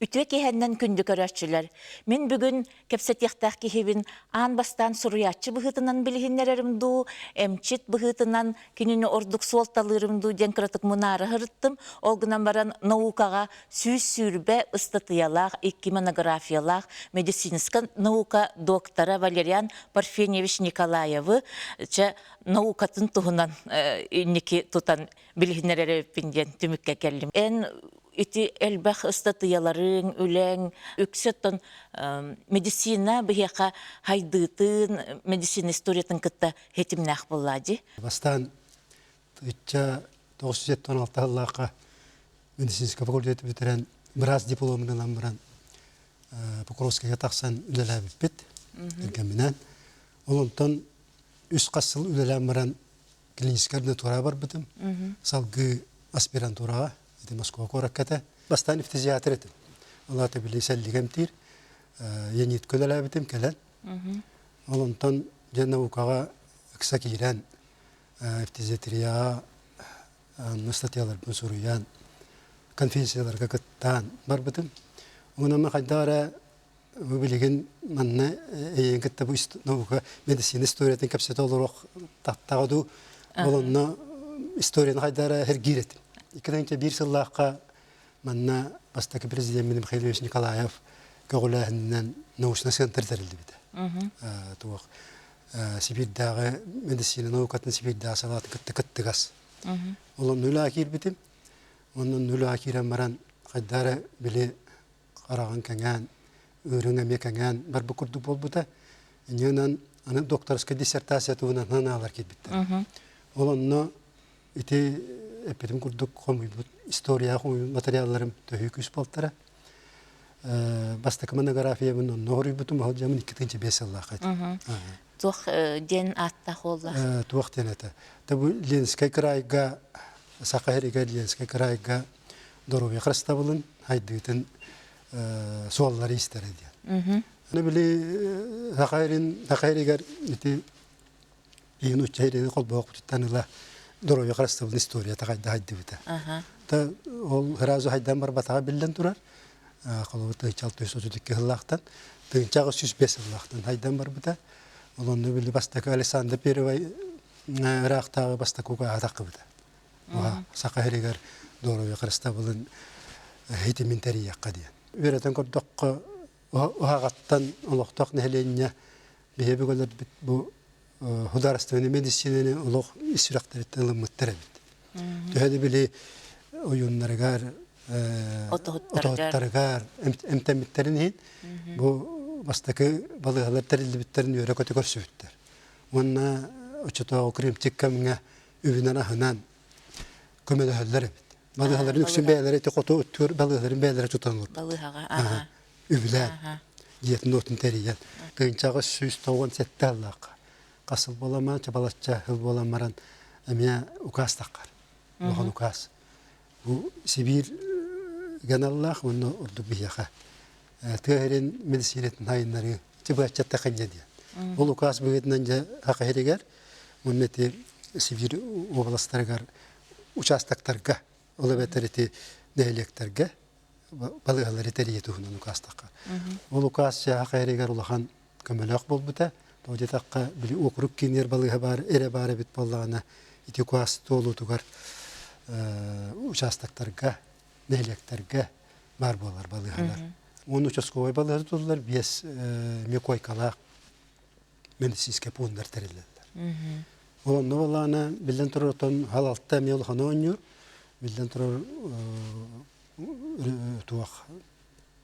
Үтүө киэһэннэн күндү көрөөччүлэр! Мин бүгүн кэпсэтиэхтээх киһибин аан бастаан суруйааччы быһыытынан билиһиннэрэрим дуу, эмчит быһыытынан кинини ордук суолталыырым дуу диэн кыратык мунаара сырыттым. Ол гынан баран наукаҕа 120 ыстатыйалаах, икки монографиялаах медицинскэй наука доктора Валериан Парфеньевич Николаевы чэ наукатын туһунан инники тутан билиһиннэрэр эбиппин диэн түмүккэ кэллим. Эн ити элбэх ыстатыйаларыҥ, үлэҥ үксэ оттон медицина биһиэхэ хайдыытын, медицина историятын кытта хитимнээх буоллаа дии. Бастаан ычча 976 сыллаахха медицинскэй факультеты бүтэрэн быраас дипломун ылан баран Покровскайга тахсан үлэлээбиппит кэргэмминээн. Ол онтон үс хас сыл үлэлээн баран клиническай ординатураҕа барбытым. Салгыы аспирантураҕа, ити Москва куоракка этэ. Бастаан фтизиатр этим. Ол аата били сэллик эмтиир. Янитка үлэлээбитим кэлэн. Ол онтон дьэ наукаҕа ыкса киирэн фтизиатрияҕа статьяларбын суруйан, конференцияларга кыттаан барбытым. Онон хайдах эрэ Бу билигин манна эйигин кытта бу наука медицина историятын кэпсэтэ олоруох таттаҕа дуу, ол онно историяны хайдара эргиир этим. 2001 сыллаахха манна бастакы президент Михаил Ильич Николаев көҕүлээһининэн научнай центр тэриллибитэ. Туох Сибиирдээҕи медицина наукатын Сибиирдээҕи салаатын кытта кыттыгас. Ол онно үлэҕэ киирбитим. Онон үлэҕэ киирэн баран хайдах эрэ били хараҕын кэҥээн, ыырыҥ эмиэ кэҥээн барбыт курдук буолбута. Инньэ аны докторскай диссертация туһунан анаалар киирбиттэр. Ол онно ити эппитим курдук хомуйбут история хомуйбут материалларым төһүү күүс буолтара. Бастакы монографиябын онно хоруйбутум, ол дьамын 2005 сыллаах этэ. Туох диэн ааттаах буолла? Туох диэн этэ? Бу Ленскэй кыраайга, Саха сиригэр Ленскэй кыраайга доруобуйа харыстабылын хайдыытын суоллары истэрэ диэн. Аны били Саха сирин Саха сиригэр ити иин учча сирини холбоохпутуттан ыла доруобуйа харыстабылын историята хайда хайдыбыта. Та ол сразу хайдан барбатаҕа биллэн турар. Холобур тыһыынча 632 сыллаахтан тыһыынча 805 сыллаахтан хайдан барбыта. Ол онно били бастакы Александр Первый ыраахтааҕы бастакы укааһа таххыбыта. Саха сиригэр доруобуйа харыстабылын хитимин тэрийиэххэ диэн. Үөрэтэн көрдөххө, уһаҕаттан олохтоох нэһилиэнньэ биһиги өбүгэлэрбит бу судаарыстыбаннай медицинаны олох ис сүрэхтэриттэн ылыммыттар эбит. Төһө да били ойууннарыгар, отоһуттарыгар эмтэммиттэрин иһин бу бастакы балыыһалар тэриллибиттэрин үөрэ-көтө көрсүбүттэр. Уонна оччотооҕу Крымчик кэмҥэ үбүнэн-аһынан көмөлөһөллөр эбит. Балыыһаларын үксүн бэйэлэрэ ити хоту өттүгэр балыыһаларын бэйэлэрэ тутан олорбут. Балыыһаҕа, аха. Үбүлээн, дьиэтин уотун тэрийэн. Тыһыынчаҕа 197 сыллаахха хас сыл буоламаан, чабалачча сыл буолан баран эмиэ укаас таххар. Улахан укаас. Бу Сибиир геналлаах уонна ордук биһиэхэ. Тыа сирин медицинатын хайыннарыы чыбыаччатта ханньа диэн. Ол укаас быһыытынан дьэ Саха сиригэр уонна ити Сибиир уобаластарыгар участоктарга, ол эбэтэр ити нэһилиэктэргэ балыыһалары тэрийии туһунан укаастахха. Ол укаас Саха сиригэр улахан көмөлөөх буолбута. Тоҕо диэтэххэ, били уокурук киинигэр балыыһа баар эрэ баар эбит буоллаҕына, ити укаас туолуутугар участоктарга, нэһилиэктэргэ баар буолар балыыһалар. Уонна участковай балыыһа тутуллар, биэс эмиэ куойкалаах медицинскэй пууннар тэриллэллэр. Ол онно буоллаҕына, биллэн турар, оттон халалта эмиэ улахан оонньуур, биллэн турар, туох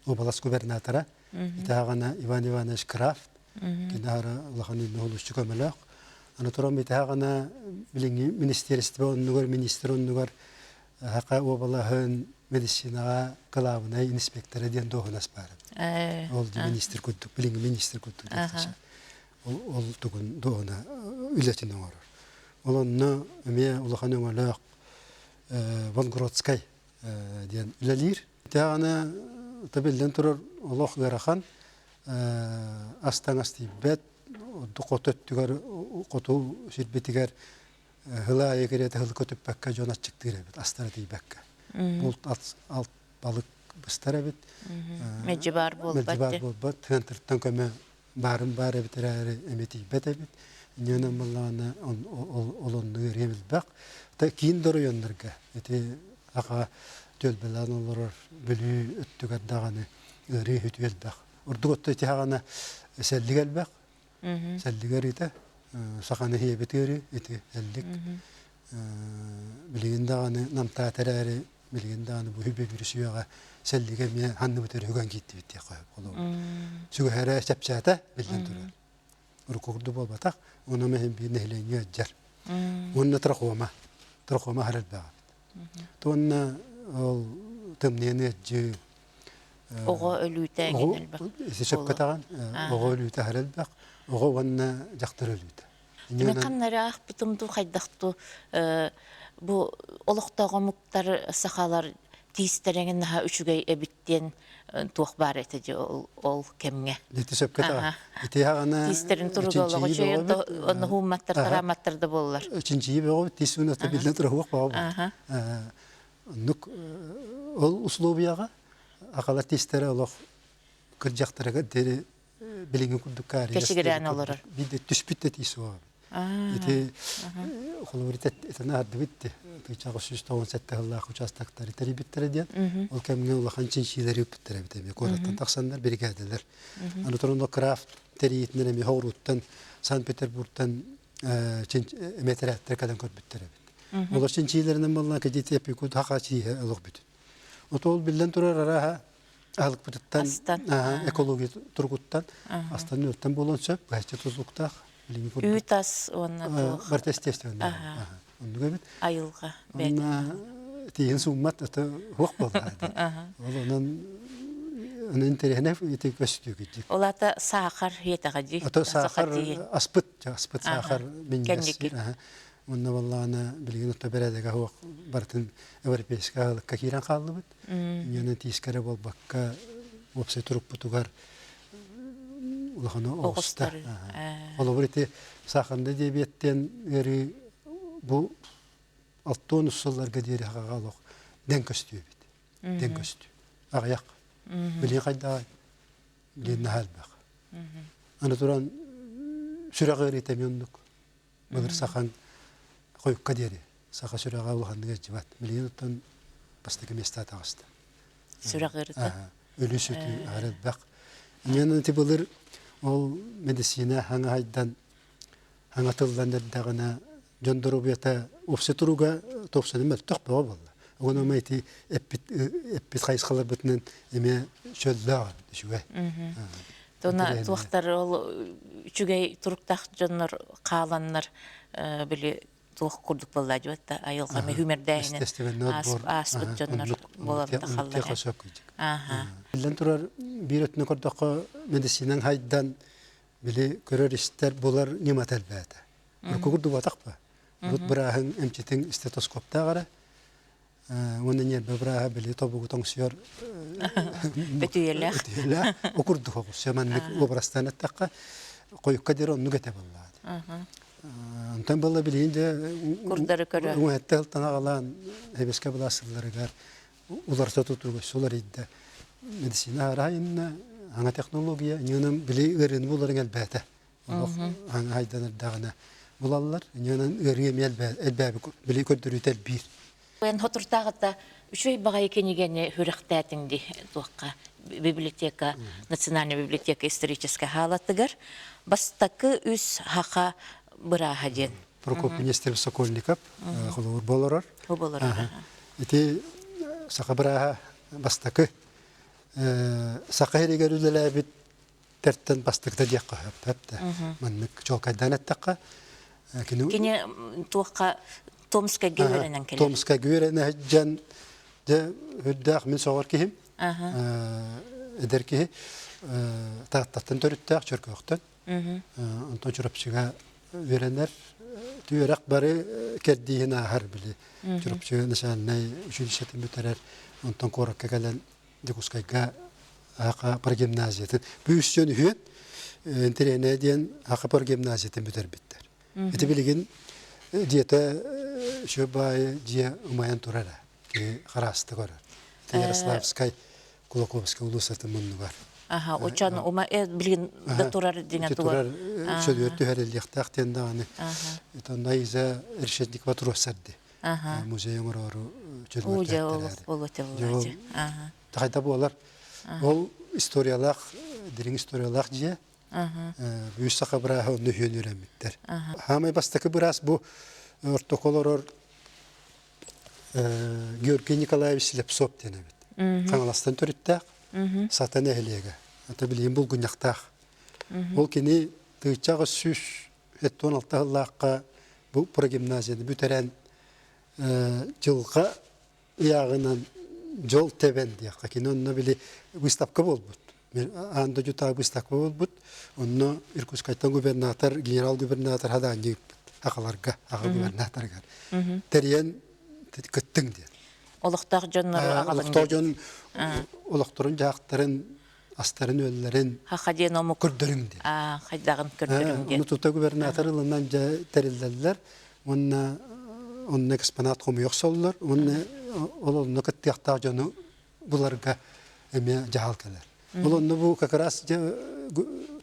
уобалас губернатора итаҕана Иван Иванович Крафт кини аһара улахан үүннэ олусчу көмөлөөх. Аны туран итаҕана билиҥҥи министерство оннугар министр оннугар Саха уобалаһын медицинаҕа кылаабынай инспектора диэн дуоһунас баар. Ол министр курдук, билиҥҥи министр курдук ол, ол тугун дуоһуна үлэтин оҥорор. Ол онно эмиэ улахан өҥөлөөх Вонгродскай диэн үлэлиир. Даҕаны биллэн турар олох ыарахан ас-таҥас тиийбэт, ордук хоту өттүгэр хоту сирбитигэр Ыһыл аайы кэриэтэ ыһылы көтүппэккэ дьон аччыктыыр эбит, астара тиийбэккэ. Булт, алт, балык быстар эбит. Мэлдьи баар буолбат. Мэлдьи баар буолбат. Центртан көмө баарын баар эбит эрээри эмиэ тиийбэт эбит. Инньэ буоллаҕына ол оннук ыарыы элбэх. Киин да оройуоннарга ити аҕа түөлбэлээн олорор Бүлүү өттүгэр даҕаны ыарыы үтүө элбэх. Ордук отто ити хаҕана сэллик элбэх. Сэллик ыарыыта саханы иһиэбит ыарыы ити сэллик. Билигин даҕаны намтаата эрээри билигин даҕаны бу үбү бүрүсүөҕэ сэллигэ эмиэ ханныбыт өрүһүгэн киирдибит диэххэ сөп. Холобур сүгэһэрэ чэпчээтэ биллэн турар. Урукку курдук буолбатах. Онон иһин биир нэһилиэнньэ ыалдьар. Уонна трахома. Трахома аһар элбэх эбит. Уонна ол тымныйан ыалдьыы Оҕо өлүүтэ эҥин элбэх. Сөпкө таҕан оҕо өлүүтэ аһар элбэх. Оҕо уонна дьахтар өлүүтэ. Мин ханна эрэ аахпытым дуу хайдах дуу бу олохтоох омуктар сахалар тиистэрэҥин наһаа үчүгэй эбит диэн туох баар этэ дии ол кэмҥэ. Ити сөпкө таҕа. Ити аҕана тиистэрин туруга олоҕо үчүгэй онно хуумматтар тарааматтар да буоллар. Чинчийии бөҕөбүт тиис уната биллэн турар бөҕө Оннук ол условияҕа акалар тиистэрэ олох кырдьахтарыгар диэри билиҥҥи курдук Кэчигирээн олорор. Биирдэ түспүт да тии суоҕа. Ити холобур итини аһардыбыт дии. Тыычаҕа 197 сыллаах участоктары тэрийбиттэрэ диэн. Ол кэмҥэ улахан чинчиилэри ыыппыттар эбит эмиэ. Куораттан тахсаннар биригээдэлэр. Аны туран крафт тэрийиитинэн эмиэ Хоҕурууттан, Санкт-Петербургтан эмэтэрээттэр кэлэн көрбүттэр эбит. Олор чинчиилэринэн буоллаҕына кэдиити эпикут хаха чииһэ олох бүтүн. Ото ол биллэн турар арааһа аһылыкпытыттан экология туругуттан астан-үөлтэн буолуон сөп быһаччы тутулуктаах Үүт ас уонна туох барыта естественно оннук эбит айылҕа уонна тииһин сууммат ата хуох буолла ол онон онон интэриэһинэй ити көстүү кыдьык ол ата саахар иэтэҕэ дии ата саахар аспыт аспыт саахар минньигэс Уонна буоллаҕына билигин отто бэрээдэгэ суох барытын европейскай аһылыкка киирэн хааллыбыт. Инньэ тиискэ эрэ буолбакка уопсай турукпутугар улаханы оҕуста. Холобур ити саахарнай диабеттен ыарыы бу 63 сылларга диэри хаҕа олох дэн көстүү эбит. Дэн көстүү. Аҕыйах. Билигин хайдаҕай? Билигин наһаа элбэх. Аны туран сүрэх ыарыыта эмиэ оннук. Былыр сахан хойукка диэри саха сүрэҕэ улаханнык ыалдьыбат. Билигин оттон бастакы миэстэ таҕыста. Сүрэх ыарыта. Өлүү сүтүү аһар элбэх. Инньэ ити былыр ол медицина хаҥаһайдан хаҥатыллан эрдэҕинэ дьон доруобуйата уопсай туруга тупсаны мөлтөх бөҕө буолла. Ону ити эппит эппит хайысхаларбытынан эмиэ чөллөөх үчүгэй. Туна туохтар ол үчүгэй туруктаах дьоннор хааланнар били туох курдук буолла дьуот да айылҕа мүһүмэрдээһинин ааспыт дьоннор буолан тахаллар. Биллэн турар биир өттүнэн көрдөххө медицинан хайдан били көрөр-истэр булар ньымата элбээтэ. Урукку курдук буотах ба. Урут бырааһыҥ эмчитиҥ стетоскоптаах эрэ уонна ньиэрбэ бырааһа били тобугу тоҥсуйар өтүйэлээх өтүйэлээх окурдук оҕус маннык уобарастаан эттэххэ хойукка диэри оннук этэ буоллаҕа онтон буолла билигин дьэ курдары көрө уҥуһэтте сылтан аҕалаан эбэскэ былаас сылларыгар уларыта тутууга уларыйда медицина араайынна аңа технология ньыынан били ыарыыны буларыҥ элбээтэ олох айданардаҕына булаллар ньыынан ыарыы эмиэ элбээби били көрдөрүүтэ элбиир Эн хотуртааҕыта үчүгэй баҕайы кинигэни сүрэхтээтиҥ дии туохха библиотека национальная библиотека историческай хаалатыгар бастакы үс хаха бырааһа диэн Прокопий Нестеров Сокольников холобур болорор ити саха бырааһа бастакы саха сиригэр үлэлээбит тэртэн бастакыта диэххэ сөп да маннык чуолкайдаан эттэххэ кини кини туохха Томскайга үөрэнэн кэлэр Томскайга үөрэнэ сылдьан дьэ үрдээх мин соҕор киһим эдэр киһи Тааттаттан төрүттээх Чөркөөхтөн онтон Чурапчыга үөрэнэр үөрэх бары кэрдииһин ааһар били Чурапчы национальнай училищетын бүтэрэр онтон куоракка кэлэн Дьокуускайга Аха прогимназиятын бүүс үһүөн интэриэнэ диэн Аха прогимназиятын бүтэрбиттэр. Ити билигин дьиэтэ үчүгэй баайы дьиэ умайан турар ээ. Киһи хараастык көрөр. Ярославскай. Кулаковскай уулуссатын муннугар. Аха, очон ума билигин да турар диҥэ Ити тугар. турар чөлүгэр түһэриллиэхтээх диэн даҕаны. Аха. Итонна Иза Решетникова туруорсар дии. Аха. Музей оҥороору чөлүгэр Уу дьэ олох түһэртэрээри. буолуо Дьэ ол буолааччы. Аха. хайда буолар. Ол историялаах, дириҥ историялаах дьиэ. Аха. Үс саха бырааһа онно үһүөн үөрэммиттэр. Аха. Хаамай бастакы быраас бу ортоку олорор Георгий Николаевич Слепцов диэн эбит. Хаҥаластан төрүттээх, Сата нэһилиэгэ. Ата билигин булгунньахтаах. Ол кини тыыччах 176 сыллаахха бу прогимназияны бүтэрэн дьылҕа ыйааҕынан дьол тэбэн диэххэ кини онно били выставка буолбут. Аан дойдутааҕы выставка буолбут. Онно Иркутскайтан губернатор, генерал-губернатор хадаанньы ыыппыт аҕаларга, аҕа губернаторыгар. Тэрийэн кыттыҥ диэн. Олохтоох дьоннору аҕалыҥ Олохтоох дьон олохторун дьаахтарын, астарын-үөллэрин Хаха диэн омук көрдөрүҥ диэн. Хайдаҕын көрдөрүҥ диэн. Ону тута губернатор ылынан дьэ тэриллэллэр уонна онно экспонат хомуйа охсоллор уонна ол онно кыттыахтаах дьону буларга эмиэ дьаһал кэлэр. Ол онно бу как раз дьэ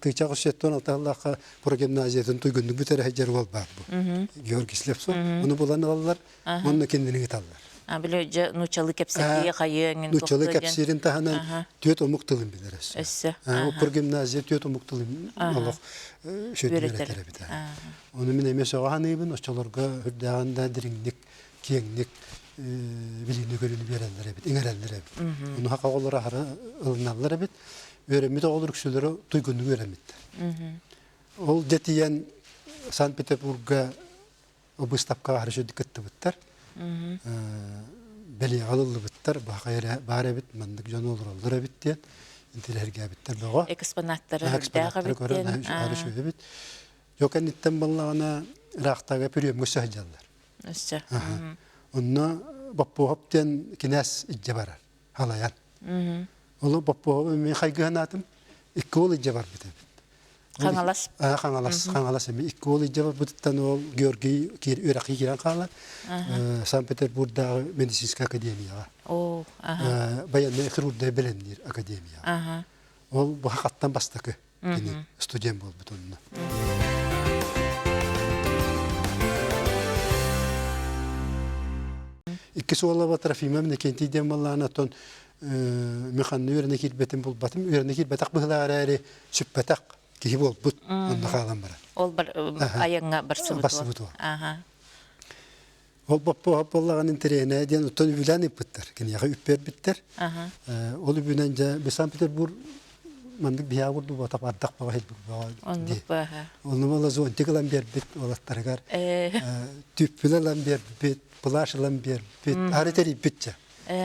тыычах үсүөттэн алталлаахха прогимназиятын туйгуннук бүтэрэ сылдьар уол баар бу. Георгий Слепцов. Ону булан ылаллар уонна кинини ыыталлар. А били дьэ нууччалыы кэпсэтии хайыаҥ Нууччалыы кэпсиирин таһынан түөрт омук тылын билэр өссө. Өссө. Оппур гимназия түөрт омук тылын олох үөрэтэр эбит. Ону мин эмиэ сөҕө саныыбын, оччолорго үрдээҕин да дириҥник, киэҥник билиини көрүүнү биэрэллэр эбит, иҥэрэллэр эбит. Ону хака оҕолоро аһара ылыналлар эбит. Үөрэммит оҕолор үксүлэрэ туйгуннук үөрэммиттэр. Ол дьэ тиийэн Санкт-Петербурга быыстапкаҕа аһары үчүгэйдик кыттыбыттар. Бэлиэҕэ ылыллыбыттар, баар эбит, маннык дьон олороллор эбит диэн интириэһиргээбиттэр бөҕө. Экспонаттары үрдээх эбит диэн. Аһары үчүгэй эбит. Дьо кэнниттэн буоллаҕына ыраахтааҕы бүрүөмҥэ сылдьаллар. Өссө. Онно Боппуоһап диэн кинээс илдьэ барар, халайан. Ол Боппуоһап эмиэ хайгыһанаатым, икки уол илдьэ барбыт эбит. Хаҥалас. Хаҥалас, Хаҥалас эмиэ икки уол илдьэ барбытыттан ол Георгий үөрэххэ киирэн хаалар. Санкт-Петербурдааҕы медицинскэй академияҕа. О, Военный хирургия бэлэмниир академияҕа. Ол бу хаттан бастакы кини студент буолбут онно. Иккис уола Трофимов Иннокентий диэн буоллаҕына, оттон механны үөрэнэ киирбэтин булбатым. Үөрэнэ киирбэтэх быһыылаах эрээри сүппэтэх киһи буолбут. Онно хаалан барар. Ол бар айаҥҥа барсыбыт Барсыбыт уол. Ол боппуоһап буоллаҕын интэриэһинэй диэн оттон үбүлээн ыыппыттар. Киниэхэ үп биэрбиттэр. Ол үбүнэн дьэ бу Санкт-Петербург маннык биһиэхэ курдук ардах бөҕө иһилбит бөҕө дии. Онно буола зонтик ылан биэрбит уолаттарыгар түппүл ылан биэрбит, плащ ылан биэрбит, ары тэрийбит дьэ.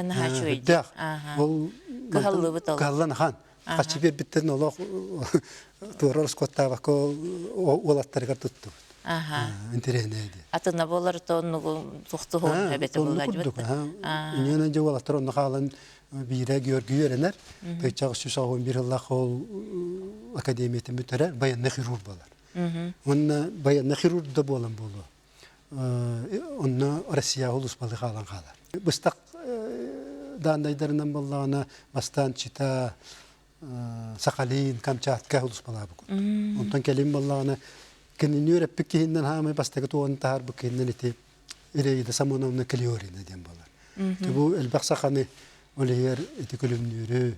Наһаа үчүгэй. Ол Кыһаллыбыт ол. Кыһаллан ахан. Хаччы биэрбиттэрин олох туора ороскуоттаабакка уолаттарыгар туттубут. Интэриэһинэй дии. Атына буолар то оннугу тухтуһуон эбэтэ Оннук курдук. Инньэ дьэ уолаттар онно хаалан биирэ Георгий үөрэнэр. Тыычах 311 сыллаах ол академиятын бүтэрэр, военный хирург буолар. Уонна военный хирург да буолан буолуо. Онно Россияҕа улууспалы хаалан хаалар. Быстах дааннайдарынан буоллаҕына бастаан Чита, Сахалин, Камчатка улууспалаабыт. Онтон кэлин буоллаҕына кинини үөрэппит киһиннэн хаамай бастакы туоҕун таһаарбыт киһиннэн ити Ираида Самоновна Клеорина диэн буолар. Бу элбэх саханы ол иһигэр ити Күлүмнүүрү,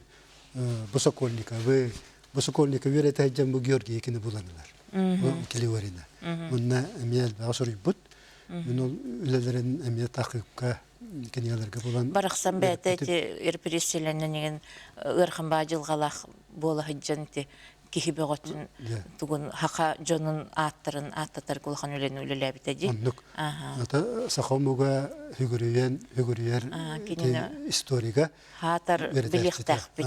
бу Сокольниковы, бу Сокольниковы үөрэтэ сылдьан бу Георгийы кини булан ылар. Клеорина. Онно эмиэ элбэҕи суруйбут. Мин ол үлэлэрин эмиэ тахыыпка кинигэлэргэ булан Барахсан бэйэтэ ити репрессиялэнэн игин ыарахан баа дьылҕалаах буола сылдьан ити киһи бөҕөтүн тугун хаха дьонун ааттарын ааттатар улахан үлэни үлэлээбитэ дии. Оннук. Ата саха омуга сүгүрүйэн сүгүрүйэр историга хаатар билиэхтээхпит.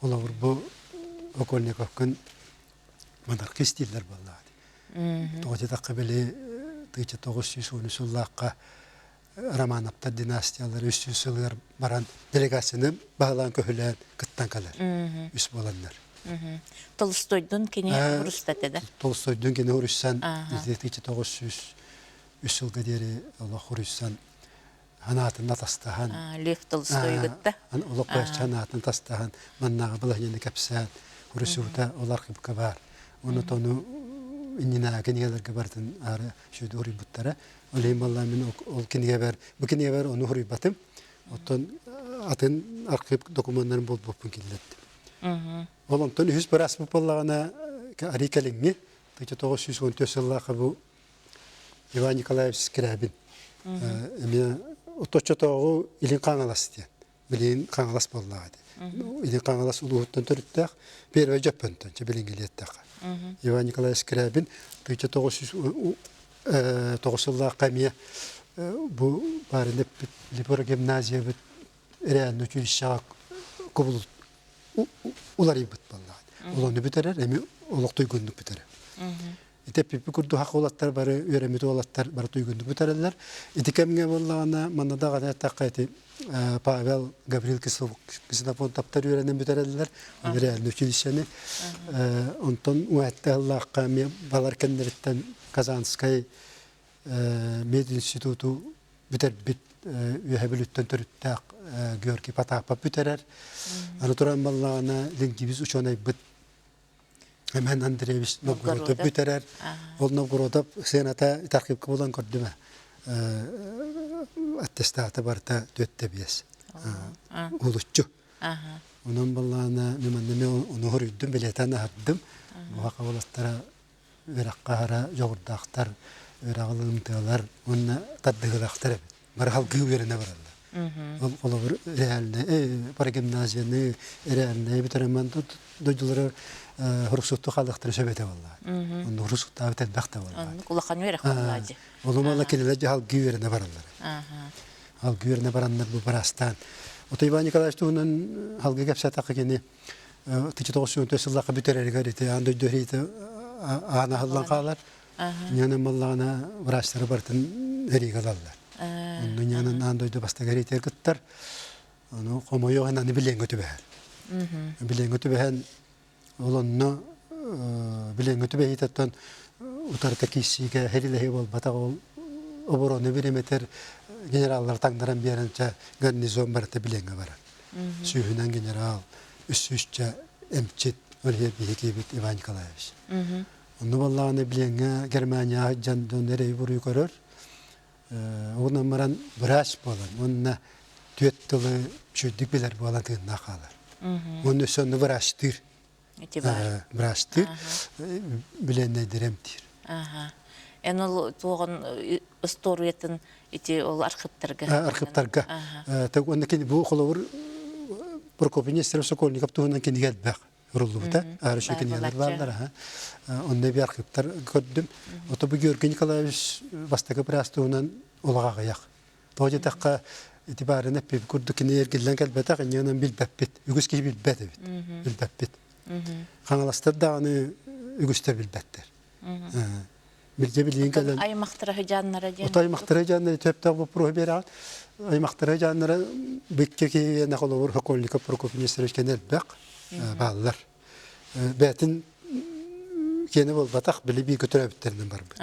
Холобур бу Окольниковкын монархист дииллэр буоллаҕа дии. Тоҕо диэтэххэ били 1910 сыллаахха Романовтар династиялара 300 сылыгар баран делегацияны баһылаан көһүлээн кыттан кэлэр үс буоланнар. Толстойдун кини уруста да? Толстойдун кини уруйсан 1903 сылга диэри олох уруйсан. Анаатын атастаһан. Лев Толстой кытта. Олох санаатын тастаһан маннааҕы балаһыанньаны кэпсээн урусуута ол архивка баар. Ону тону иннинээҕи кинигэлэргэ барытын аара сүдү уруйбуттара. Ол иһин баллаа мин ол кинигэбэр бу кинигэбэр ону уруйбатым. Оттон атын архив докумуоннарын булбуппун киллэрдим. Ол онтон үһүс бырааспыт буоллаҕына арий кэлиҥҥи 1914 сыллаахха бу Иван Николаевич Скрябин эмиэ оточчотооҕу Илин Хаҥалас диэн билигин Хаҥалас буоллаҕа ити. Илин Хаҥалас улууһуттан төрүттээх первый Дьөппөнтөн чэ билиҥҥи диэттэххэ. Иван Николаевич Скрябин 1909 сыллаахха эмиэ бу баарын эппит Липора гимназиябыт реально училищеҕа кубулут уларыйбыт буоллаҕа. Ол ону бүтэрэр, эми олох туйгуннук бүтэрэр. Ити эппиппит курдук хах уолаттар бары үөрэммит уолаттар бары туйгуннук бүтэрэллэр. Ити кэмҥэ буоллаҕына манна даҕаны эттэххэ ити Павел Гаврил Ксенофонтовтар үөрэнэн бүтэрэллэр. Реальный училищены. Онтон уһатта ыллаахха эмиэ балар кэннэриттэн Казанскай мединституту бүтэрбит Үөһэ Бүлүүттэн төрүттээх Георгий Потапов бүтэрэр. Аны туран баллаҕына лингвист учуонайбыт Эмэн Андреевич Новгородов бүтэрэр. Ол Новгородов сыаната архивка булан көрдүм аттестата барыта түөттэ биэс. Улуччу. Онон баллаана мен манна мен ону хоруйдум, билэтэн аһардым. Буха уолаттара үөрэххэ аһара дьоҕурдаахтар, үөрэҕи ылымтыалар уонна тардыһыылаахтар эбит. Бары халгыы үөрэнэ бараллар. Ол холобур реальнай прогимназияны реальнай бүтэрэммэн дойдулары хоруксутту хаалыахтара сөп этэ буоллаа. Онно хоруксуттаабыт элбэх да буоллаа. Оннук улахан үөрэх буоллаа дии. Олумала кинилэр дьэ халгыы үөрэнэ бараллар. Халгыы үөрэнэ бараннар бу барастаан. Ото Иван Николаевич туһунан халгыы кэпсээтэххэ кини 1914 сыллаахха бүтэрэригэр ити аан дойду эриитэ аан аһыллан хаалар. Ньанан баллаҕына врачтары барытын эриигэ ылаллар. Онно ньанан аан дойду бастакы эриитигэр кыттар. Ону хомойуох аны билиэҥҥэ түбэһэр. Билиэҥҥэ түбэһэн ол онно билиэҥҥэ түбэһиитеттэн утарыта киирсиигэ хэрилэһии буолбатах ол оборону бириэмэтэр генераллар таҥнаран биэрэн чэ гарнизон барыта билиэҥҥэ барар. Сүүһүнэн генерал, үс сүүсчэ эмчит, ол иһэр биһиги Иван Николаевич. Онно буоллаҕына билиэҥҥэ Германияҕа сылдьан дьон эрэйи-буруйу көрөр. Онон баран врач буолан уонна түөрт тылы үчүгэйдик билэр буолан тыыннаах хаалар. Уонна өссө онно врачтыыр. Врачтыыр, билиэннэйдэри эмтиир. Эн ол туоҕун устуоруйатын ити ол архыптарга. Архыптарга. Уонна бу холобур Прокопий Нестеров Сокольников туһунан кинигэ элбэх. Уруллубута. Аарышы кинигэлэр бааллар. Онно би архивтар көрдүм. Ото бу Георгий Николаевич бастакы пресс туһунан улаҕа аҕыйах. Тоҕо диэтэххэ, ити баарын эппит курдук кини эргиллэн кэлбэтэх, инньэ билбэппит. Үгүс киһи билбэт эбит. Билбэппит. Хаҥаластар даҕаны үгүстэр билбэттэр. Билдьэ билигин кэлэн аймахтара дьааннара диэн. Ото аймахтара дьааннара төптөөх боппуруоһу биэрэҕит. Аймахтара дьааннара бикке киһиэнэ холобур Сокольников Прокопий Нестерович кэнэ элбэх бааллар. Бээтин киэнэ буолбатах, били бииргэ төрөөбүттэринэн барбыт.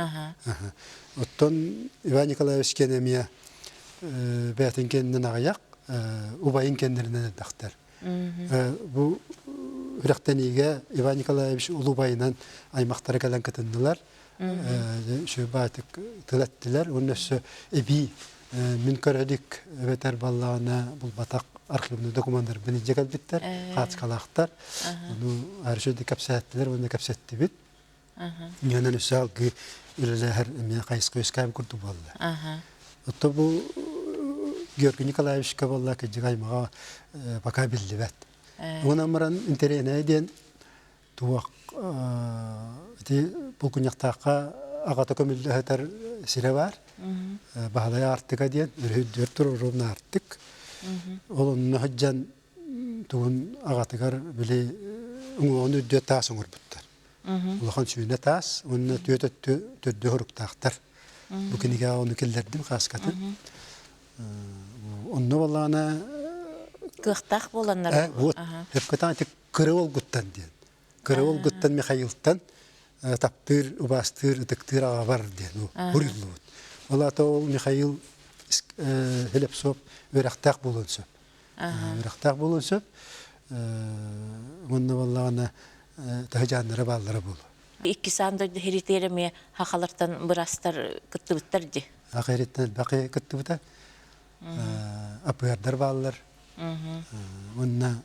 Оттон Иван Николаевич киэнэ эмиэ бээтин киэнинэн аҕыйах, убайын кэннэринэн элбэхтэр. Бу үрэхтэниигэ Иван Николаевич улубайынан аймахтара кэлэн кытыннылар. Сүбаатык тыл эттилэр. Уонна өссө эбии мин көрөдүк эбэтэр баллаҕына булбатах архивный документарбын илдьэ кэлбиттэр, хаацкалаахтар. Ону арышы кэпсээттилэр уонна кэпсэттибит. Ньанан өссө алгыы үлэлэһэр эмиэ хайысха үөскээбит курдук буолла. Отто бу Георгий Николаевичка буолла кырдьык аймаҕа пока биллибэт. Онон баран интэриэнэ диэн туох ити булгунньахтаахха аҕата көмүллэ сытар сирэ баар. Баһылай Аартыка диэн өрүһүйдүөр турар ровно Аартык. Ол онно сылдьан тугун аҕатыгар били уҥуоҕун үрдүө таас оҥорбуттар. Улахан сүүнэ таас уонна түөрт өттү төрдү хоруктаахтар. Бу кинигэҕэ ону киллэрдим хааскатын. Онно балаана кыахтаах буоланнар. Вот, өпкөтөн ити кыра уолгуттан диэн. Кыра уолгуттан Михаилтан таптыыр, убаастыыр, ытыктыыр аҕабар диэн уруйуллубут. Ол аата ол Михаил Хлебсоп үөрэхтээх буолуон сөп. Үөрэхтээх буолуон сөп. Уонна буоллаҕына таһыдьааннара бааллара буолуо. Иккис аан дойду хиритиэр эмиэ хахалартан бырастар кыттыбыттар дии. Саха ириттэн элбэх кыттыбыта. АПРдар бааллар. Уонна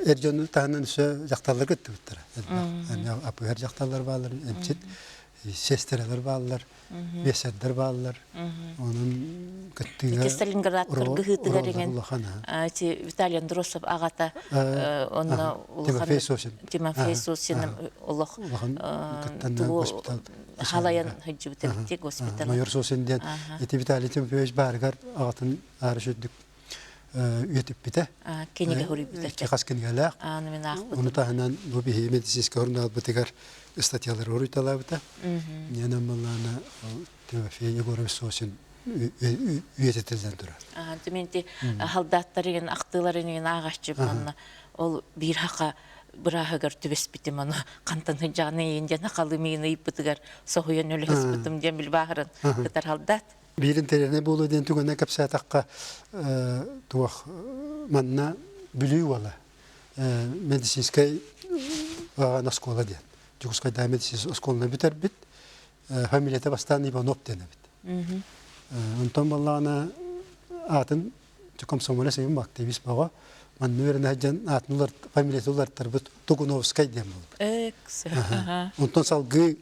эр дьону таһынан өссө дьахталлар кыттыбыттара. Элбэх. АПР дьахталлар бааллар, эмчит сестралар бааллар, биэсэрдэр бааллар. Онон кыттыыга Сталинград кыргыһыытыгар иҥэн Виталий Андросов аҕата онно Тимофей Сосин Тимофей Сосин олох кыттан госпитал халайан сылдьыбыт эбит госпитал Майор Сосин диэн ити Виталий Тимофеевич баарыгар аҕатын аары сүрдүк үйэтиппитэ. Кинигэ суруйбута. Хас кинигэлээх. Ону таһынан бу биһиги медицинскэй журналбытыгар статьялары уруйталаабыта. Нена Малана Тимофей Егорович Сосин үйэтитиллэн турар. Түменти халдааттарын ахтыыларын ааҕаччы ол биир хака бырааһыгар түбэспитим ону хантан сылдьаҕын иин диэн хахалыы миин ыйыппытыгар соһуйан өлөһүспүтүм диэн билбааһырын кытар халдаат. Биир интэриэһинэй буолуо диэн түгэнэ кэпсээтэххэ туох манна Бүлүү уола медицинскэй оскуола диэн Дьокуускайдааҕы медицинскэй оскуоланы бүтэрбит фамилията бастаан Иванов диэн эбит. Онтон буоллаҕына аатын комсомолец активист бөҕө манна үөрэнэ сылдьан аатын улар фамилията уларыттарбыт Тугуновскай диэн буолбут. Онтон салгыы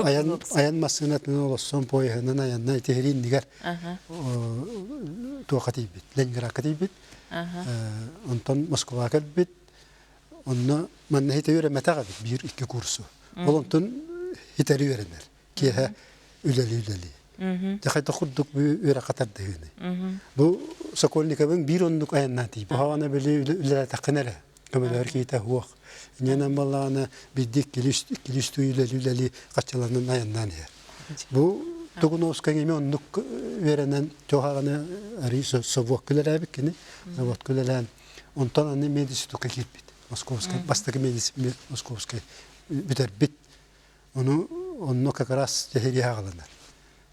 айан айан массыынатынан олоссон поеһынан айанна итиһири иннигэр туохха тиийбит Ленинградка тиийбит онтон Москваҕа кэлбит онно манна хитэ үөрэммэтэх эбит биир икки курсу ол онтон хитэри үөрэнэр киэһэ үлэлии үлэлии дьэ хайдах курдук бу үөрэххэ тардыһыыный бу Сокольниковыҥ биир оннук айаннаан тиийбит баҕана били үлэлээтэххинэ эрэ көмөлөһөр киһитэ суох. Инньэнэн буоллаҕына биирдэ иккилии үстүү үлэлии-үлэлии хаччыланан айаннаан иһэр. Бу Тугуновскай эмиэ оннук үөрэнэн чугаһаҕына арыый собуокка үлэлээбит кини. Заводка үлэлээн онтон аны мединститукка киирбит. Московскай бастакы Московскай бүтэрбит. Ону онно как раз тэһириэ аҕаланар.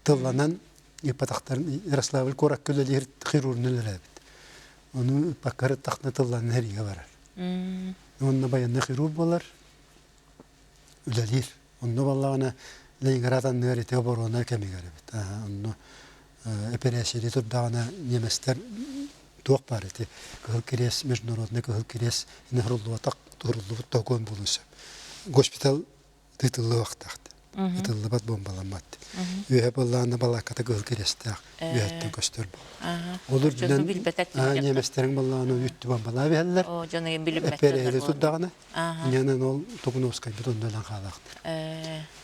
Тылланан ыыппатахтарын Ярославль куоракка үлэлиир хирургунан үлэлээбит. Ону ыыппакка ырыттахтына тылланан сэриигэ барар. Уонна байыаннай хирург буолар, үлэлиир. Онно буоллаҕына Ленинград анныгар ити оборона кэмигэр эбит. Онно эпэрээссийэлии турдаҕына немецтэр туох баар ити Кыһыл Кириэс, международный Кыһыл Кириэс ини суруллубут докуон буолуон сөп. Госпитал тыытыллыбахтаах ытыллыбат бомбаламмат үөһэ буоллаҕына балаакката кыһыл кириэстээх үөһэттэн көстөр буолла ол үрдүнэн немецтериҥ буоллаҕына үттү бомбалаа биһэллэр эппэрэһили турдаҕына инньэнэн ол Тугуновскайбыт онно өлөн хаалаахтар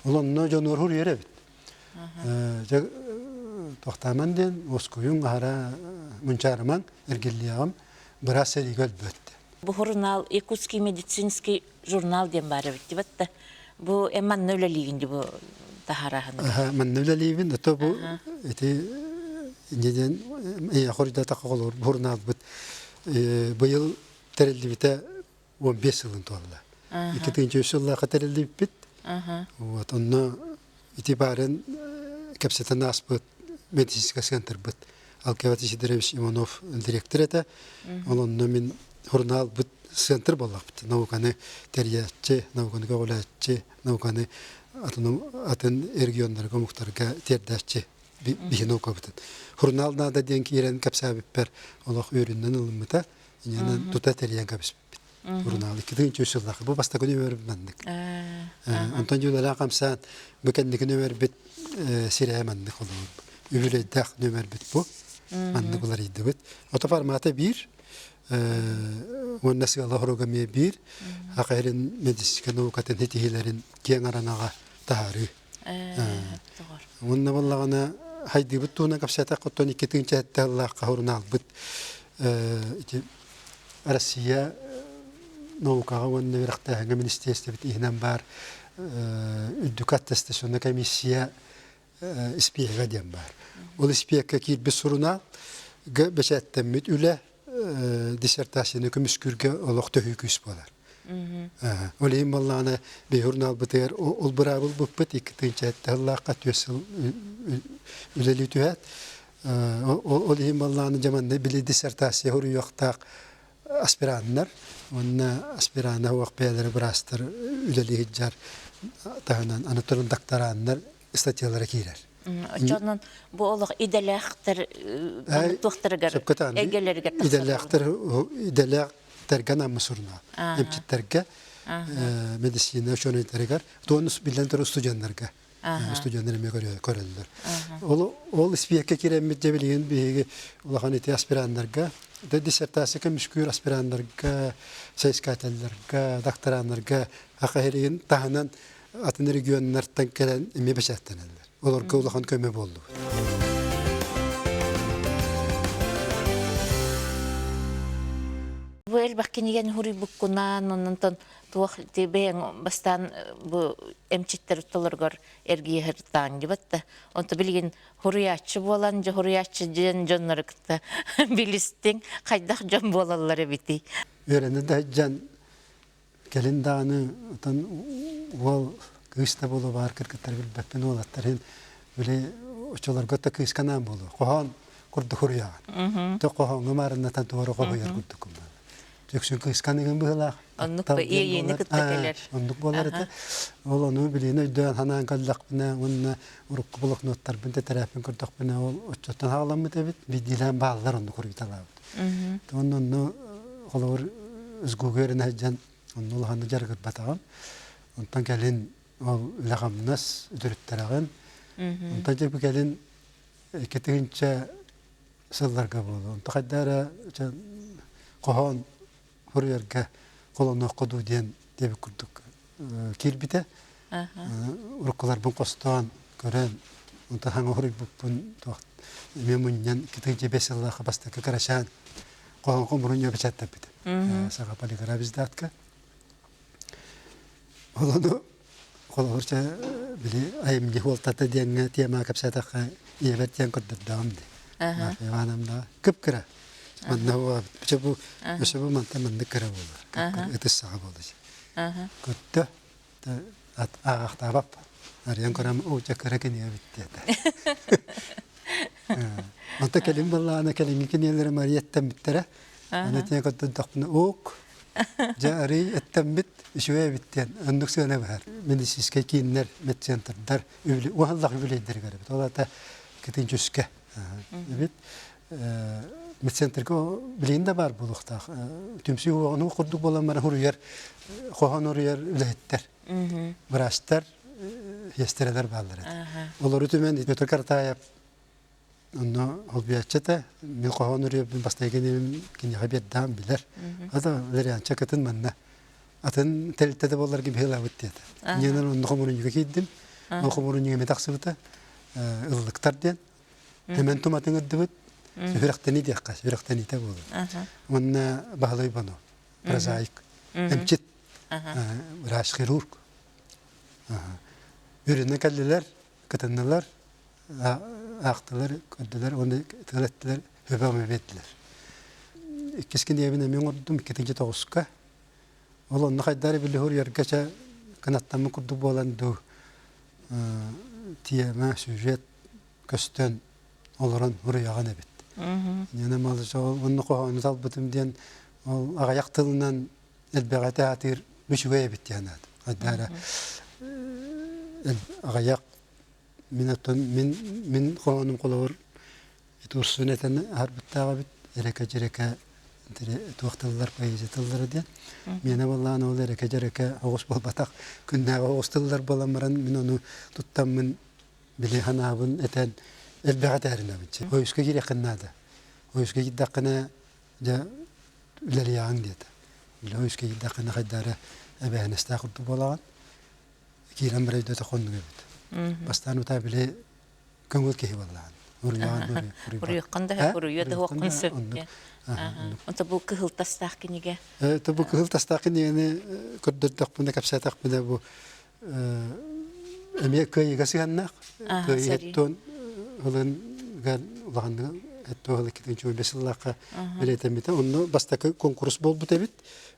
ол онно дьонуор хуруйар эбит дьэ тохтааман диэн уоскуйуҥ аһара мунчаарымаҥ эргиллиэҕим быраас сэриигэ өлбөт Бу журнал Якутский медицинский журнал диэн баар эбит дибат да бу эн манна үлэлиигин ди бу таһаараһын манна үлэлиибин ото бу ити инньэ диэн эйиэхэ хоруйдатахха холобур журналбыт быйыл тэриллибитэ 15 сылын туолла 2003 сыллаахха тэриллибиппит вот онно ити баарын кэпсэтэн ааспыт медицинскэй центрбыт Алкиват Сидорович Иванов директор этэ ол онно мин журналбыт центр буоллахпыт науканы тэрийээччи науканы көҕүлээччи науканы атын атын регионнарга омуктарга тиэрдээччи биһи наукабытын журнал наада диэн киирэн кэпсээбиппэр олох үөрүүнэн ылыммыта инньэнэн тута тэрийэн кэбиспиппит журнал 2003 сыллаах бу бастакы нөмөрбүт маннык онтон дьүүлэлээх хамсаан бу кэнники нөмөрбүт сирээ маннык олорбут үбүлүөйдээх нөмөрбүт бу маннык уларыйдыбыт ото формата биир уонна сыала-соруга эмиэ биир саха сирин медицинскэй наукатын ситиһиилэрин киэҥ араҥаҕа таһаарыы уонна буоллаҕына хайдыыбыт туһунан кэпсээтэххэ оттон 2007 сыллаахха сурунаалбыт ити Россия наукаҕа уонна үөрэхтээһиҥҥэ министиэристибит иһинэн баар үрдүкү аттестационнай комиссия испиэһэгэ диэн баар. Ол испиэккэ киирбит сурунаал бэчээттэммит үлэ диссертацияны көмүскүүргэ олох төһүү күүс буолар. Ол иһин буоллаҕына биһи журналбытыгар ол быраабыл быппыт 2007 сыллаахха түөрт сыл үлэлии түһээт, ол иһин баллааны дьаманна били диссертация суруйуохтаах аспираннар уонна аспирана уох бэйэлэрэ быраастар үлэлии сылдьар таһынан аны туран доктораннар статьялара киирэр. Оччонон бу олох идэлээхтэр туохтарыгар эйгэлэригэр идэлээхтэр идэлээхтэргэ анаммыт сурунаал. Эмчиттэргэ, медицина учуонайдарыгар, туонус биллэн турар студеннарга студеннар эмиэ көрөллөр. Ол ол испиэккэ киирэммит дьэ билигин биһиги улахан ити аспираннарга, да диссертация көмүскүүр аспираннарга, соискателлэргэ, доктораннарга аха таһынан атын регионнартан кэлэн эмиэ бэчээттэнэллэр. Олорго улахан көмө буоллубут. Бу элбэх кинигэни хуруйбуккунан, оннонтон туох бэйэҥ бастаан бу эмчиттэр ортолоругар эргийэ сырыттаҕыҥ дибат да. Онто билигин хуруйааччы буолан, дьэ хуруйааччы диэн дьоннору кытта билистиҥ, хайдах дьон буолаллар эбитий? Үөрэнэ да сылдьан Кэлин даҕаны отон уол кыыс да буолуо баар кыргыттары билбэппин уолаттар иһин били оччолорго да кыыска анаан буолуо хоһоон курдук суруйаҕын. То хоһооҥҥо маарыннатан туора хоһуйар курдуккун буолар. Үксүн кыыска аныгын быһыылаах. Оннук иэйиини кытта кэлэр. Оннук буолар этэ. Ол ону билигин өйдөөн санаан кэллэхпинэ уонна урукку блокноттарбын тэтэрээппин көрдөхпүнэ ол оччоттон хаҕаламмыт эбит биирдиилээн бааллар оннук суруйталаабыт. Уонна онно холобур СГУ-га үөрэнэ сылдьан онно улаханнык дьарыгырбатаҕым. Онтон кэлин ол үлэ-хамнас үтүрүттэрэҕин. Онтон дьэ бу кэлин 2000 сылларга буолуо. Онто хайда эрэ хоһоон суруйарга холонуохха дуу диэн диэбит курдук киирбитэ. Уруккуларбын хостоон көрөн, онтон хаҥа суруйбуппун туох эмиэ мунньан кытыы бэс сыллаах бастакы кырачаан хоһоон хомурунньу бэчээттэрбитим. Саха полиграф издатка. Ол ону холобур чэ били айымньы хуолтата диэҥҥэ тема кэпсээтэххэ ийэбэр диэн көрдөрдөҕүм дии. Марфа Ивановна кып-кыра. Манна бу бу өссө бу мантан маннык кыра буолар. Кып-кыра ытыс саҕа буолар. Көттө ааҕахтаабаппын. Арыйан көрөм, оо, дьэ кыра кинигэ эбит диэтэ. Онто кэлин буоллаҕына кэлиҥҥи кинигэлэри Мария эттэммиттэрэ. Аны тиийэн көрдөрдөхпүнэ, уук, дьэ арый эттэммит, үчүгэй эбит диэн оннук сыана быһар. Медицинскэй кииннэр, медцентрдар уһаллах үбүлүөйдэригэр эбит. Ол аата кытын чүскэ эбит. Медцентрга билигин да баар буолуохтаах. Түмсүү уоҕун курдук буолан баран уруйар, хоһоон уруйар үлэһиттэр, быраастар, сиэстэрэлэр бааллар этэ. Олору түмэн Петр Картаев онно холбуйааччы этэ. Мин хоһоон уруйарбын бастакы киниэхэ биэрдэҕим билэр. Ата Валерианча кытын манна атын тэрилтэ да буолларгын быһыылаабыт диэтэ. Инньэ онно хомуурунньуга киирдим. Ол хомуурунньуга эмиэ тахсыбыта. Ыллыктар диэн. Эмэн туматын ырдыбыт, сүрэхтэни диэххэ, сүрэхтэниитэ буолар. Уонна Баһылай Боно, прозаик, эмчит, врач-хирург. Үрүнэ кэллилэр, кытыннылар, аахтылар, көрдүлэр уонна тыл эттилэр, хөбөҕүмэ биэрдилэр. Иккис кинигэбин эмиэ оҥордум, иккитинчи тоҕуска. Ол онно хайдары били суруйарга чэ кынаттаммыт курдук буолан дуу, тиэмэ, сюжет көстөн олорон уруйаҕын эбит. Ньана Малышева онно хоһоону талбытым диэн ол аҕыйах тылынан элбэҕи этэ үчүгэй эбит диэн аат. Хайдаара аҕыйах мин оттон мин мин хоһоонум холобур Турсун этэн аһарбыттаах эбит эрэкэ-дьэрэкэ туох тыллар поэзия тыллара диэн. Миэнэ буоллаҕына ол эрэкэ-дьэрэкэ оҕус буолбатах күннээҕи оҕус тыллар буолан баран мин ону туттаммын били санаабын этэн элбэҕи этээринэбин. Ойуска киириэххин наада. Ойуска киирдэххинэ дьэ үлэлиэҕиҥ диэтэ. Били ойуска киирдэххинэ хайдах эрэ эбээһинэстээх курдук буолаҕын. Киирэн баран өйдөтө хоннук эбит. Бастаан утаа били көҥүл киһи буоллаҕын. Уруйаҕын Уруйаххын да уруйуо да уоххун сөп. Онто бу кыһыл тастаах кинигэ. То бу кыһыл тастаах кинигэни көрдөрдөхпүнэ, кэпсээтэхпинэ бу эмиэ кыайыыга сыһыаннаах. Кыайыы эттон ылын улаханнык эттон ылы китин бес сыллаахха бэлиэтэммитэ. Онно бастакы конкурс буолбут эбит.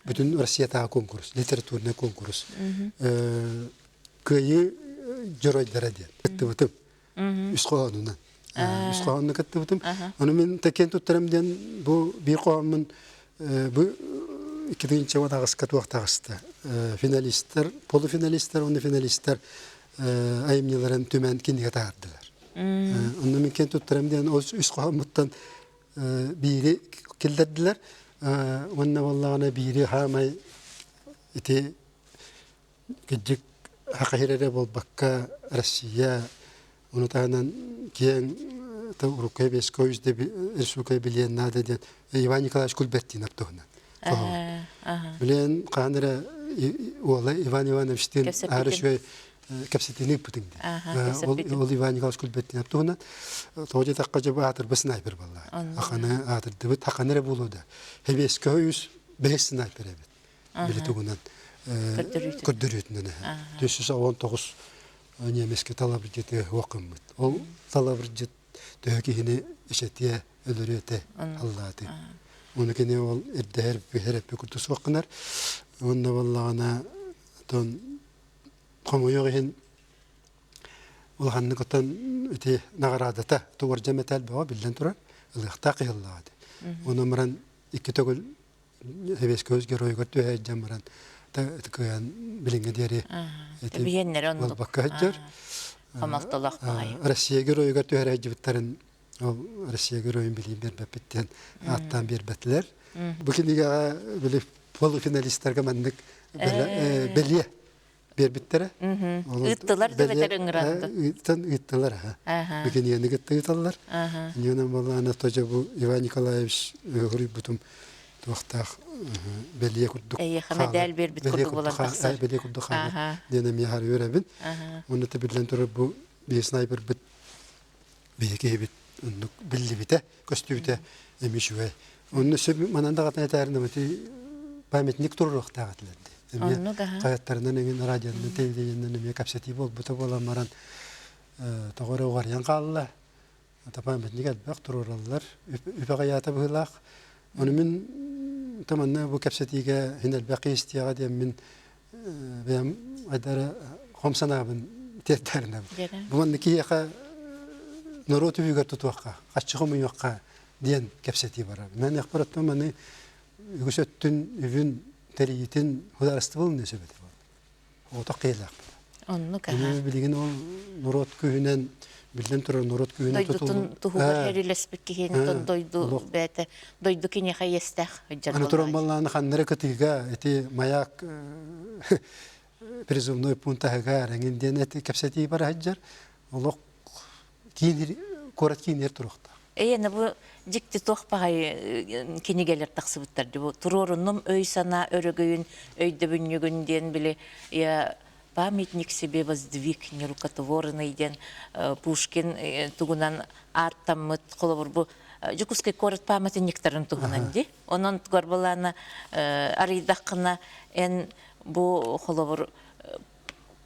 Бүтүн Россиятааҕы конкурс, литературный конкурс. Кыайыы дьоруойдара диэн. Кыттыбытым. Үс хоһоонунан. Үс хоһоонну кыттыбытым. Ону мин тэкиэн туттарым диэн бу биир хоһооммун бу 2018-ка туох таҕыста. Финалистар, полуфиналистар уонна финалистар айымньыларын түмэн кинигэ таһаардылар. Онно мин киэн туттарым диэн ол үс хоһооммуттан биири киллэрдилэр. Уонна буоллаҕына биири хаамай ити кырдьык хахаһыр эрэ буолбакка Россия ону таһынан киэҥ урукку Сэбиэскэй Республика билиэн наада диэн Иван Николаевич Кульбертинов туһунан Билиэн хаһан эрэ уола Иван Ивановичтыын аһары үчүгэй кэпсэтиини ыыппытыҥ дии. Ол Иван Николаевич Кульбертинов туһунан тоҕо диэтэххэ дьэ бу аатырбыт снайпер буолла. Хаханы аатырдыбыт, хаханы эрэ буолуо да. Сэбиэскэй Союз бэһис снайпер эбит. Били тугунан көрдөрүүтүнэн 419 немецкий талабырдьыты уоккаммыт. Ол талабырдьыт төһө киһини ишетиэ өлөрүөтэ аллааты. Ону кини ол ирдэһэр бүһэр курдук суох гынар. Уонна буоллаҕына тон хомойуох иһин улаханнык оттон ити наҕараадата туордьа мэтээл бөҕө биллэн турар ылыахтаах кыһыллаҕа. Онон баран икки төгүл Сэбиэскэй Союз геройугар түһэ сылдьан баран кыайан билиҥҥэ диэри Биһиэннэри оннук буолбакка сылдьар. Хомолтолоох баҕайы. Россия геройугар түһэрэ сылдьыбыттарын ол Россия геройун билиин биэрбэппит диэн ааттаан биэрбэтилэр. Бу кинигэҕэ били полуфиналистарга маннык бэлиэ биэрбиттэрэ. Ыыттылар да эбэтэр ыҥыранды. Ыыттан ыыттылар аха. Бикиниэни кытта ыыталлар. Ньуна Малана тоже бу Иван Николаевич хоруйбутум туохтаах бэлиэ курдук Эйиэхэ мэдээл биэрбит курдук буолан тахсар. Бэлиэ курдук хаалар диэн эмиэ хары үөрэбин. Уонна биллэн турар бу биир снайпербыт биһиги киһибит оннук биллибитэ, көстүбүтэ эмиэ үчүгэй. Онно сөп манан даҕатан этээрин памятник туруруохтаах этилэр дии. Эмиэ хайаттарынан эҥин радионан, телевидениенэн эмиэ кэпсэтии буолбута буолан баран тоҕо эрэ уҕарыйан хаалла. Ата памятник элбэх туруораллар. Үп аҕыйаата быһыылаах. Ону мин таманна бу кэпсэтиигэ хин элбэх истиэҕэ диэн мин бэйэм айдара хом санаабын тиэрдэринэм. Бу манна киһиэхэ норуот үбүгэр тутуохха, хаччы хомуйуохха диэн кэпсэтии барар. Мен эхпэр оттон маны үгүс өттүн үбүн тэрийитин судаарыстыбалын сөп этэ. Отох киһилээхпит. Оннук аха. Билигин ол норуот күүһүнэн биллэн турар норуот күүһүнэн дойдутун туһугар эрилэспит киһини дойду бэйэтэ дойду киниэхэ иэстээх Аны туран баллааны ханнары кытыыга ити маяк призывной пункт таһыгар эҥин диэн эти кэпсэтии бара сылдьар. Олох киин куорат киинигэр туруохтаах. Эйэне бу дьикти туох баҕайы кинигэлэр тахсыбыттар дии бу туруоруннум өй-санаа өрөгөйүн өйдөбүнньүгүн диэн били я памятник себе воздвиг нерукотворный диэн Пушкин тугунан ааттаммыт холобур бу Дьокуускай куорат памятниктарын туһунан дии. Онон Горбалаана арыйдаххына эн бу холобур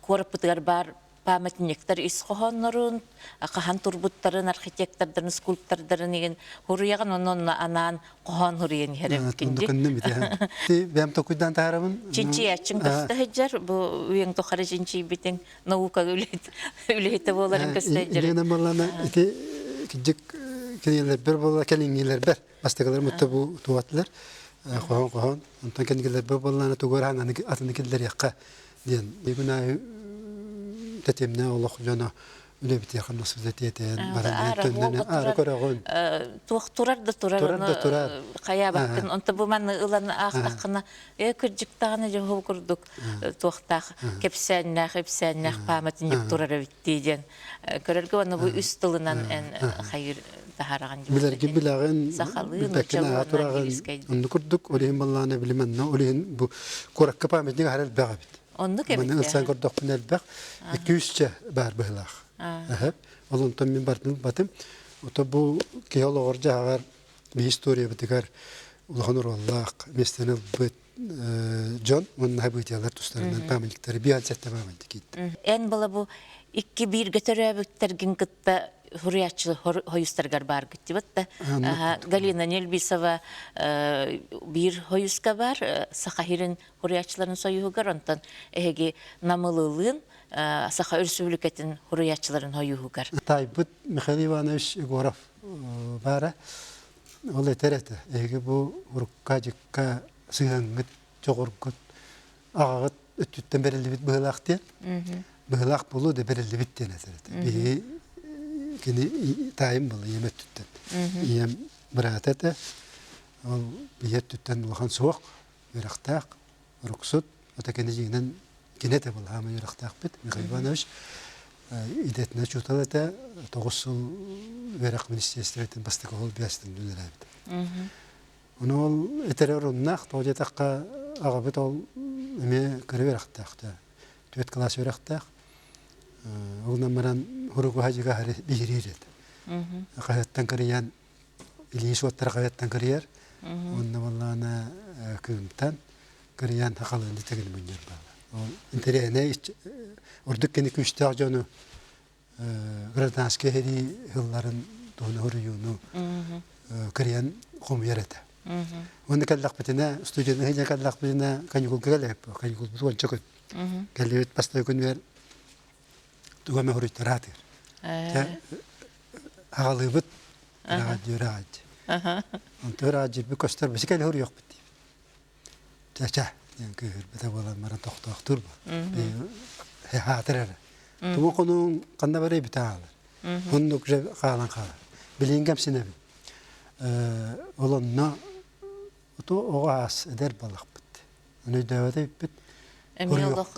куораппытыгар баар памятниктар ис хоһооннорун, хаһан турбуттарын, архитектордарын, скульптордарын игин хуруйаҕын онон анаан хоһоон хуруйан иһэр эбиккин дии. Бэм токуйдан таһарабын. Чинчийээччиҥ көстө сылдьар, бу үйэҥ тухары чинчийбитиҥ наука үлэһитэ буоларын көстө сылдьар. Илиэнэ баллана ити кидьик кинилэрбэр буолла кэлиҥҥилэрбэр бастакылар мутта бу туатылар хоһоон хоһоон онтон кэнникилэрбэр буоллаана тугу атыны киллэриэххэ диэн бүгүн аайы тэтимнээх олох дьоно үлэбитиэхэ насыда тиэтэйэн баран төннөн аара көрөҕүн туох турар да турар турар да турар хайаабаккын онто бу манны ылан аахтаххына ээ кырдьыктаҕына дьоһу курдук туохтаах кэпсээннээх ипсээннээх пааматынньык турар эбиттии диэн көрөргө уонна бу үс тылынан эн хайыр таһараҕын билэргин билэҕин сахалыы билбэккин нууччалыы ааҕа тураҕын онну курдук ол иһин баллаана билимэннэ ол иһин бу куоракка памятник аһар элбэх эбит оннук эбит маны ылсан көрдөхпүнэ элбэх 200 баар быһыылаах ол онтон мин бардым батым ото бу киһи олоҕор дьаһаҕар биһи историябытыгар улахан оруоллаах миэстэни ылбыт дьон уонна событиялар тустарынан памятниктары биансетте памятник киитти. Эн была бу икки бииргэ төрөөбүттэргин кытта хуруйааччы хойустаргар бааргыт дибат да Галина Нельбисова биир хойуска бар Саха сирин хуруйааччыларын союһугар онтон эһиги Намылылыын. Саха Өрөспүүбүлүкэтин суруйааччыларын хойууһугар. Таайбыт Михаил Иванович Егоров баара. Ол этэр этэ. Эһиги бу урукка-дьыкка сыһыаҥҥыт, дьоҕургут, аҕаҕыт өттүттэн бэриллибит быһыылаах диэн. Быһыылаах буолуо да бэриллибит диэн этэр этэ. Биһиги кини таайым буолла ийэм өттүттэн. Ийэм быраата этэ. Ол ийэ өттүттэн улахан суох, үөрэхтээх, уруксут. Ото кини дьиҥинэн кини этэ буолла, үөрэхтээхпит Михаил Иванович идэтинэн учуутал этэ, 9 сыл үөрэх министиэристибэтин бастакы ол биэстин үлэлээбит. Ону ол этэрэ оруннаах, тоҕо диэтэххэ аҕабыт ол эмиэ кыра үөрэхтээх, түөрт кылаас үөрэхтээх. Ол баран хуругуһа дьига биһириир этэ. Хаһыаттан кырыйан илии суоттара хаһыаттан кырыйар. Уонна буоллаҕына кыымтан кырыйан хахалыын тигин мунньар баала. Ол интэриэһинэй ордук кини күүстээх дьону гражданскай сэрии сылларын туһуна суруйууну кырыйан хомуйар этэ. Уонна кэллэхпитинэ, студенты сылдьан кэллэхпитинэ, каникулга кэлэһиппит, каникулбут уонча күн. Кэллибит бастакы күнүгэр тугу эмэ суруйтараатыыр. Аҕалыыбыт ыраҕадьы. Онтон ыраҕадьырбыт көстөр, бisi кэлэ суруйуохпут диибит. Чэ-чэ диэн кыыһырбыта буолан баран тохтоохтуур бу. Хаатыр эрэ. Тугу хонуун ханна барай бүтэ хаалар. Оннук же хаалан хаалар. Билигин кэмсинэбин. Ол онно ото оҕо аас эдэр балахпыт. Ону өйдөөбөтө эбиппит. Эмиэ олох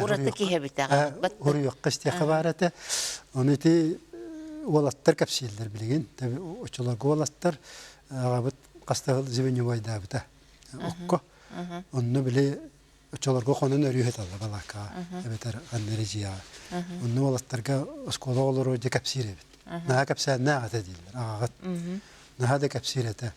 ураты киһи эбитэҕэ. Уруйуохха истиэххэ баар этэ. Ону ити уолаттар кэпсииллэр билигин. Оччолорго уолаттар аҕабыт хаста звеньевойдаабыта окко. Онно били оччолорго хонон өрүү сыталлар балааккаҕа эбэтэр ханна эрэ дьиэҕэ. Онно уолаттарга оскуола оҕолоро дьэ кэпсиир эбит. Наһаа кэпсээннээх этэ дииллэр аҕаҕыт. Наһаа да кэпсиир этэ.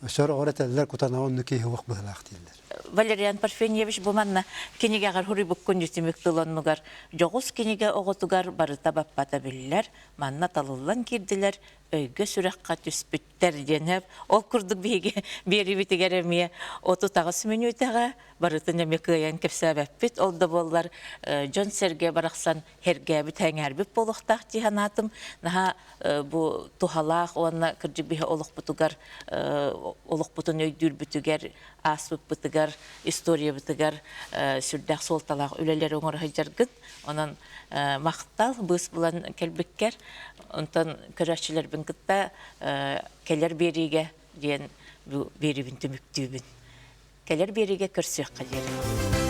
Сороҕор этэллэр кутанаҕа оннук киһи уох быһыылаах дииллэр. Валериан Парфеньевич бу манна кинигэҕэр суруйбуккун түмүк тыл оннугар дьоҕус кинигэ оҕотугар барыта баппата биллэр, манна талыллан киирдилэр, өйгө-сүрэххэ түспүттэр диэн ол курдук биһиги биэрибитигэр эмиэ 38 мүнүүтэҕэ барытын эмиэ кыайан кэпсээбэппит. Ол да буоллар дьон-сэргэ барахсан һэргээбит, сэҥээрбит буолуохтаах дии санаатым. Наһаа бу туһалаах уонна кырдьык биһи олохпутугар олохпутун өйдүүрбүтүгэр, ааспыппытыгар, историябытыгар сүрдээх суолталаах үлэлэри оҥоро сылдьаргыт. Онон махтал быыс булан кэлбиккэр. Онтон көрөөччүлэрбин кытта кэлэр биэриигэ диэн бу биэриибин түмүктүүбүн. Кэлэр биэриигэ көрсүөххэ диэри.